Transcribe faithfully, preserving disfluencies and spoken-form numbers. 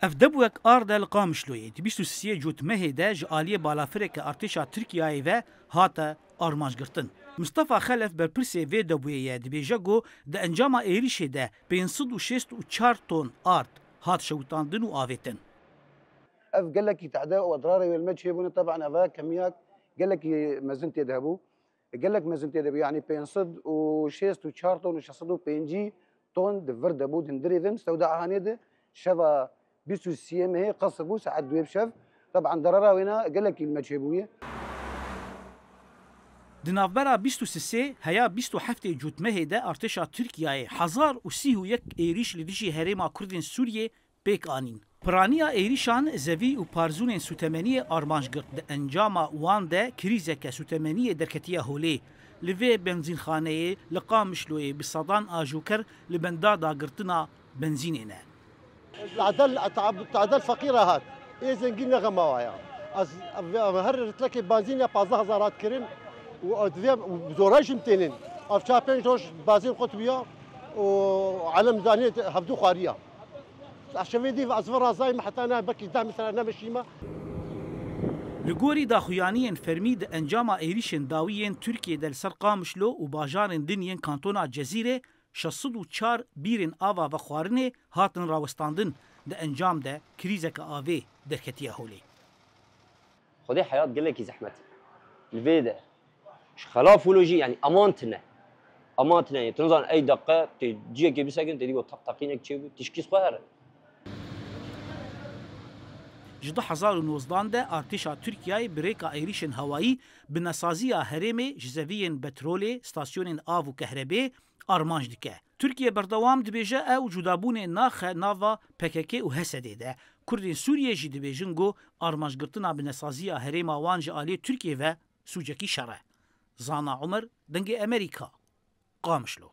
Ev debûyek ard e li Qamişloyê. Di bîst û sisê Cotmehê de ji aliyê balafireke artêşa Tirkiyeyê ve hate armancgirtin. Mistefa Xelef berpirsê vê debûyê ye, dibêje ku di encama êrişê de pênc sed û şêst û çar ton ard hat şewitandin û avêtin. Ev gelekî tehde û edrarê wê li me çêbûne, teban eve kemiyak gelekî mezin tê de hebû. Gelek mezin tê de bû, yanî pênc sed û şêst û çar ton û şeş sed û pêncî ton di vir de bû, di hundirê din, sewda ehanê de şeva bîst û sê mehê qesr bû, saet duyê bi şev. Teban derara wêna gelekî li me çêbûye. Di navbera bîst û sisê heya bîst û heftê Cotmehê de artêşa Tirkiyeyê hezar û sî û yek êrîş li dijî herêma Kurdên Sûriyê pêk anîn. Piraniya êrîşan zevî û parzûnên sûtemeniyê armanc girt. Di encama wan de krîzeke sûtemeniyê derketiye holê. Li vê benzînxaneyê li Qamişloyê bi sedan ajoker li benda dagirtina benzînê ne. Tadel, tadel feqîra hat. Ê zengîn ne xema wa ya. Ez, ez her ritlekê benzîn ya pazdeh hezar hat kirin û ez divê zora jî tênin. Ev çar pênc roj benzîn qut bûya û elem zanî hevdû xwariya. Şevê dî ez vir razayim heta ne bekî deh metre nemeşîme. Li gorî daxuyaniyên fermî, di encama êrîşên dawî yên Tirkiyê de li ser Qamişlo û bajarên din yên kantona Cezîrê şeş sed û çar bîrên ava vexwarinê hatin rawestandin, di encam de krîzeke avê derketiye holê. Xwedê heyat gelekî zehmet e. Li vê de ji xelaf wilo jî, yanî eman tine. Eman tine, yanî tu nizan ey deqe tê ciyekê bisekin, tê dî got teq teqînek çêbû, tişkî xwe here. Ji du hezar û nozdan de artêşa Tirkiyeyê bi rêka êrîşên hewayî binesaziya herêmê ji zeviyên petrolê, stasyonên av û kehrebê armanc dike. Tirkiye berdewam dibêje ew cudabûnê naxe nava P K K û H S D de. Kurdên Sûriyê jî dibêjin ku armancgirtina binesaziya herêma wan ji aliyê Tirkiyê ve sûcekî şer e. Zana Umer, Dengê Emerîka, Qamişlo.